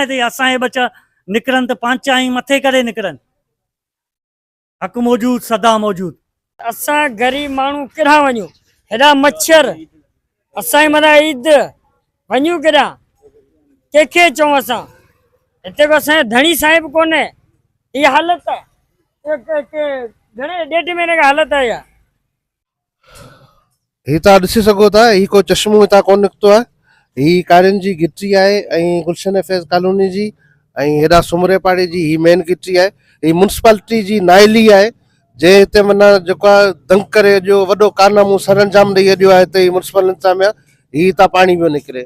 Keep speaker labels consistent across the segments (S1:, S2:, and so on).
S1: آهي ته اسان جا ٻچا نڪرن ته پانچا ۽ مٿي ڪري نڪرن. حق موجود سدا موجود.
S2: اسان غريب ماڻهو ڪيڏانهن وڃون هيڏا مڇر اسان جي مٿان عيد وڃون ڪيڏانهن ڪنهن کي چئون اسان هتي ڪو اسان جو ڌڻي سائين به ڪونهي هي حالت آهي گهڻي ڏيڍ مهيني کان حالت آهي اها.
S3: هي توهان ڏسي سگهو ٿا هي ڪو چشمو هتان ڪونه نڪتو آهي هي ڪارين جي گهٽي آهي ۽ گلشن فيض ڪالوني جي ۽ هيڏا سومري پاڙي جي هي مين گهٽي آهي هي مونسپالٽي جي نائلي آهي جنهن هتي معنيٰ جيڪو آهي دنگ ڪري اڄ وڏو ڪارنامو سرانجام ڏئي اڄ آهي هتي مونسپل انتظاميا هي هتان پاڻي پيو نڪري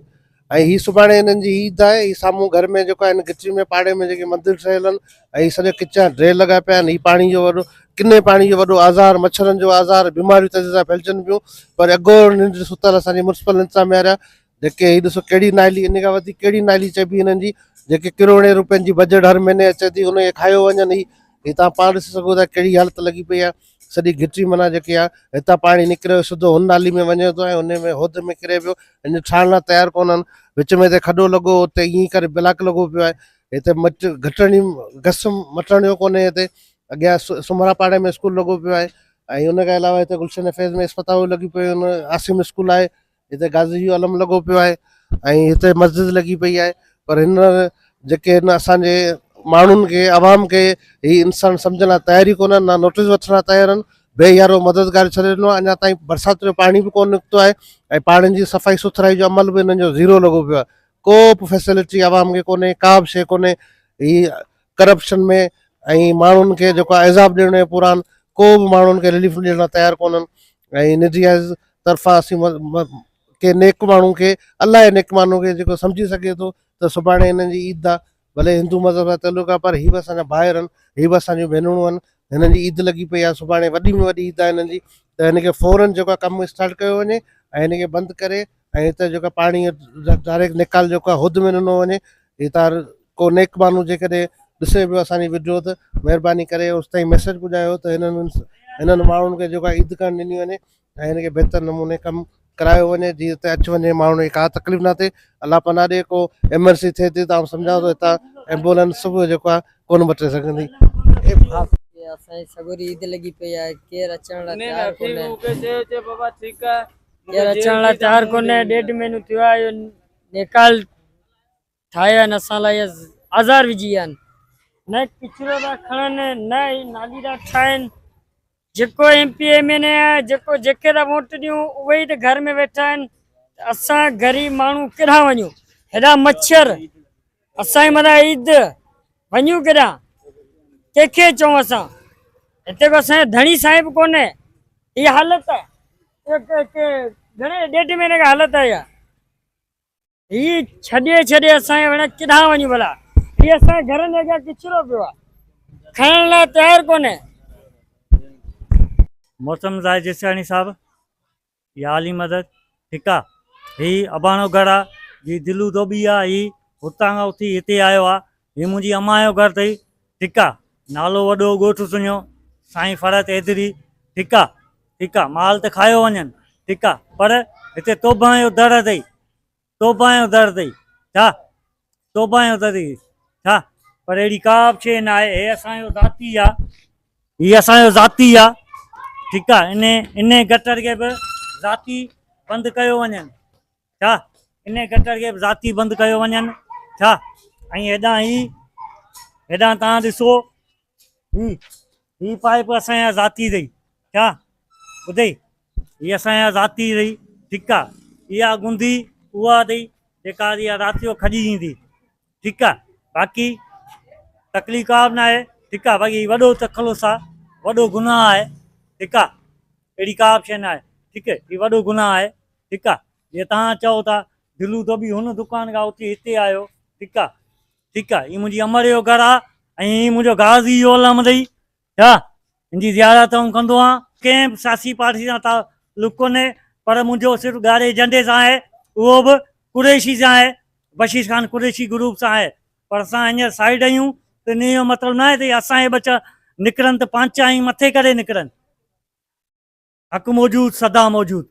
S3: ۽ هي سڀاڻي هنن جي عيد آهي هي سامهون گهر ۾ جيڪو آهي هن گهٽي ۾ پاڙي ۾ جيڪي مندر ٺهيل آهن ۽ سڄا ڪچا ڊرين لڳا پيا آهن هي پاڻي جو وڏو ڪني پاڻي جو وڏو آزار مڇرن جو آزار بيماريون تيزي سان ڦهلجن پيون پر اگهور ننڊ ستل اسان جي ميونسپل انتظاميا وارا جيڪي هي ڏسو ڪهڙي نالي ان کان وڌيڪ ڪهڙي نالي چئبي هنن جي جيڪي ڪروڙين روپين جي بجيٽ هر مهيني اچي ٿي ان کي کايو وڃن هي هي تان پاڻ ڏسي سگهو ٿا ڪهڙي حالت لڳي پئي آهي سڄي گهٽي معنيٰ جيڪي آهي هتان پاڻي نڪري سڌو هن نالي ۾ وڃي ٿو ۽ ان ۾ هود ۾ ڪري پيو هن ٺاهڻ لاء تيار ڪونهن وچ ۾ هتي کڏو لڳو اتي ائين ڪري بلاڪ لڳو پيو آهي هتي مٽ گهٽڻ جي گس مٽڻ جو ڪونهي هتي اڳيان سمرا پاڙي ۾ اسڪول لڳو پيو آهي ۽ ان کان علاوه هتي گلشن فيض ۾ اسپتال لڳي پيون آهن عاصم اسڪول آهي هتي غازي جو علم لڳو پيو آهي ۽ هتي مسجد لڳي پئي آهي پر هن جيڪي هن اسانجي ماڻهن کي عوام کي هي انسان سمجهڻ لاء تيار ئي ڪونهن نه نوٽيس وٺڻ لاء تيار آهن بي يارو مددگار ڇڏي ڏنو آهي اڃا تائين برسات جو پاڻي به ڪونه نڪتو آهي ۽ پاڻي جي صفائي سٿرائي جو عمل به هنن جو زيرو لڳو پيو آهي ڪو به فيسلٽي عوام کي ڪونهي ڪا به شيء ڪونهي هي ڪرپشن ۾ ۽ ماڻهن کي جيڪو آهي عذاب ڏيڻ ۾ پورا آهن ڪو به ماڻهن کي رليف ڏيڻ لاء تيار ڪونهن ۽ نجي طرفان اسين ڪنهن نيڪ ماڻهو کي الله جي نيڪ ماڻهو کي جيڪو سمجهي سگهي ٿو ته سڀاڻي هنن جي عيد آ ڀلي هندو مذهب سان تعلق آ پر هي به اسان جا ڀائر آهن هي به اسان جون ڀينرون آهن هنن جي عيد لڳي پئي آ سڀاڻي وڏي ۾ وڏي عيد آ هنن جي ته هن کي فورن جيڪو آ ڪم اسٽارٽ ڪيو وڃي ۽ هن کي بند ڪري ۽ هتي جيڪو پاڻي ڊائريڪٽ نيڪال جيڪو آ هود ۾ ڏنو وڃي هي تار ڪو نيڪ ماڻهو جيڪڏهن ڏسي پيو اسان جي وڊيو ته مهرباني ڪري اس تائين ميسيج پڄايو ته هنن هنن ماڻهن کي جيڪو آ عيد ڪرڻ ڏني وڃي ۽ هن کي بهتر نموني ڪم ڪرايو وڃي جيئن هتي اچ وڃ جي ماڻهن کي ڪا تڪليف نه ٿئي الله پناهه ڏي ڪو ايمرجنسي ٿئي ٿي ته آئون سمجهان ٿو هتان ايمبولنس به جيڪو آهي ڪونه بچي سگهندي.
S2: اسان جي سڳوري عيد لڳي پئي آهي ڪير اچڻ لاء تيار ڪونهي ڪير اچڻ لاء تيار ڪونهي ڏيڍ مهينو ٿيو آهي اهو نيڪال ٺاهيا آهن اسان لاء اهي آزار وجهي ويا آهن نه ڪچرو ٿا کڻن نه هي نالي ٿا ٺاهن جيڪو M P M N A آهي جيڪو جيڪي ٿا ووٽ ڏيون اهي ئي ته گهر ۾ ويٺا آهن ته اسان غريب ماڻهو ڪيڏانهن وڃون هيڏا مڇر اسان جي مٿان عيد وڃون ڪيڏانهن ڪنهن کي چئون اسان هتي ڪو اسان جو ڌڻي سائين به ڪونهي هي حالت آهي گهڻي ڏيڍ مهيني کان حالت آهي اها هي ڇڏي ڇڏي اسان جي وڻ ڪيڏانهن وڃون ڀلا. هي اسان جي گهرن جي اڳيان ڪچرو پيو آهي. کڻڻ لاء تيار ڪونهي.
S1: محترم زاهد جيسياڻي صاحب يا علي مدد ٺيڪ آ هي اباڻو گهر آ جي دلو ڌوٻي آ هي هتان کان اٿي هتي آيو آ هي منهنجي امان جو گهر اٿئي ٺيڪ آ نالو وڏو ڳوٺ سڃو سائين فرحت حيدري ٺيڪ آ ٺيڪ آ مال ته کايو وڃن ٺيڪ آ پر هتي توبهن جو در اٿئي توبهن جو در اٿئي ڇا توبهن جو در اٿئي ڇا پر اهڙي ڪا به شيء نه آهي هي اسان جو ذاتي آ هي اسان جو ذاتي آ ٺيڪ آ ان ان گٽر کي به ذاتي بند ڪيو وڃن ڇا ان گٽر کي به ذاتي بند ڪيو وڃن ڇا ۽ هيڏانهن هي هيڏانهن تان ڏسو هي هي پائپ اسان جا ذاتي اٿئي ڇا ٻڌئي هي اسان جا ذاتي اٿئي ٺيڪ آ اها گندي اها اٿئي جيڪا اها رات جو کڄي ايندي ٺيڪ آ باقي تڪليف ڪا به ناهي ٺيڪ آ باقي وڏو تخلص آ وڏو گناهه آهي ٺيڪ آ اهڙي ڪا به شيء ناهي ٺيڪ هي وڏو گناهه آهي ٺيڪ آ جي تهان چئو ٿا دلو ڌوٻي هن دڪان کان اٿي هتي آيو ٺيڪ آ ٺيڪ آ هي منهنجي امڙ جو گهر آ ۽ هي منهنجو غازي جو علم اٿئي ڇا هن جي زيارت آئون ڪندو آهيان ڪنهن به سياسي پارٽي سان تعلق ڪونهي پر منهنجو صرف ڳاڙهي جهنڊي سان آهي اهو به قريشي سان آهي بشير خان قريشي گروپ سان آهي پر اسان هينئر سائيڊ آهيون ته ان جو مطلب ناهي ته اسان جا ٻچا نڪرن ته پانچا ۽ مٿي ڪري نڪرن حق موجود سدا موجود.